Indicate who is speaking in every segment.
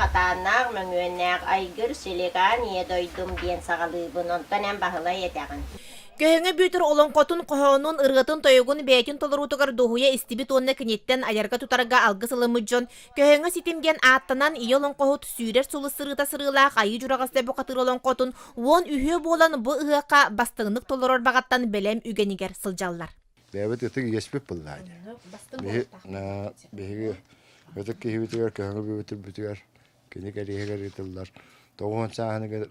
Speaker 1: Хатааннаах, мөҥүөннээх айгыр силикаан ийэ дойдум диэн саҕалыыбын, онтон эн Баһылай этэҕин.
Speaker 2: Көһөҥө Бүөтүр олоҥхотун, хоһоонун, ырыатын-тойугун бэйэтин толоруутугар дуоһуйа истибит уонна киниттэн айарга-тутарга алгыс ылыммыт дьон Көһөҥө ситим диэн ааттанан ийэ олоҥхоһут сүүрэр сулус сырыыта сырыылаах Айыы Дьураҕастай бухатыыр олоҥхотун уон үһүө буолан бу ыһыахха бастыҥнык толорор баҕаттан бэлэм үгэнигэр сылдьаллар.
Speaker 3: Бэйэбит ытык иэспит буоллаа дии. Биһиги ытык киһибитигэр көһөҥө бүбүтүрбүтүгэр кини кэриэһигэр ыытыллар тоҕуһун сааһыныгар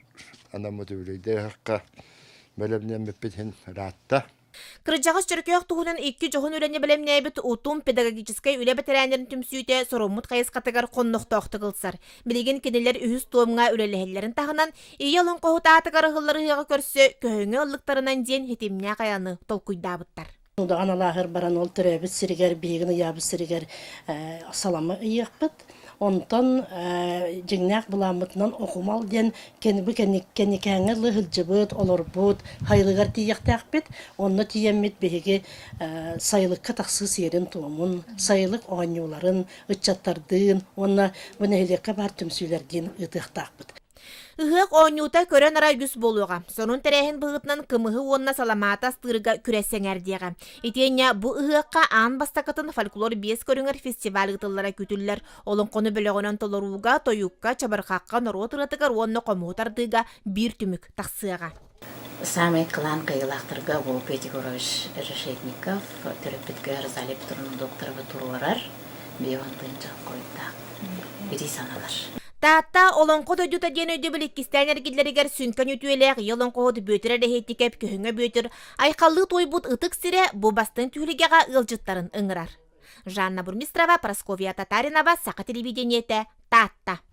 Speaker 3: анаммыт үбүлүөйдээх бэлэмнэммиппит иһин ыраатта.
Speaker 2: Кырдьаҕас Чөркөөх туһунан икки дьоһун үлэни бэлэмнээбит Утум педагогическай үлэ бэтэрээннэрин түмсүүтэ соруммут хайысхатыгар хоннохтоохтук ылсар. Билигин кинилэр үһүс туомҥа үлэлэһэллэрин таһынан, Ийэ олоҥхоһут аатыгар ыһыллар ыһыаҕы көрсө көһөҥө ыллыктарынан диэн ситимнээх айаны толкуйдаабыттар.
Speaker 4: Удаҕан алааһыгар баран ол төрөөбүт сиригэр, биһигин ыйаабыт сиригэр салама ыйыахпыт. Онтон дьиҥнээх былааммытынан Окумал диэн бу кэнникээҥҥэ дылы сылдьыбыт, олорбут сайылыгар тиийиэхтээхпит. Онно тиийэммит биһиги сайылыкка тахсыы сиэрин-туомун, сайылык оонньууларын ыччаттардыын уонна бу нэһилиэккэ баар түмсүүлэрдиин ыытыахтаахпыт.
Speaker 2: Ыһыах оонньуута көрөн арай үгүс буолуоҕа. Сонун тэрээһин быһыытынан кымыһы уонна саламааты астыырга күрэс сэҥээрдиэҕэ. Итиэннэ бу ыһыахха аан бастакытын фольклор биэс көрүҥэр фестиваль ыытыллара күүтүллэр. Олоҥхону бөлөҕүнэн толорууга, тойукка, чабырҕахха, норуот ырыатыгар уонна хомуһу тардыыга биир түмүк тахсыаҕа.
Speaker 5: Саамай кылаан кыайыылаахтарга Волков Егорович Решетников төрөппүткэ Розалия Петровна Докторова туруорар биэс тыһыынча хойутаах бирии саналар.
Speaker 2: Таатта Олоҥхо дойдута диэн өйдөбүл иккистээн эргиллэригэр сүҥкэн үтүөлээх ийэ олоҥхоһут Бүөтүр Эрэһиэтикэп Көһөҥө Бүөтүр айхаллыы туойбут ытык сирэ бу бастыҥ түһүлгэҕэ ыалдьыттарын ыҥырар. Жанна Бурмистрова, Прасковья Татаринова, Саха телевидениетэ, Таатта.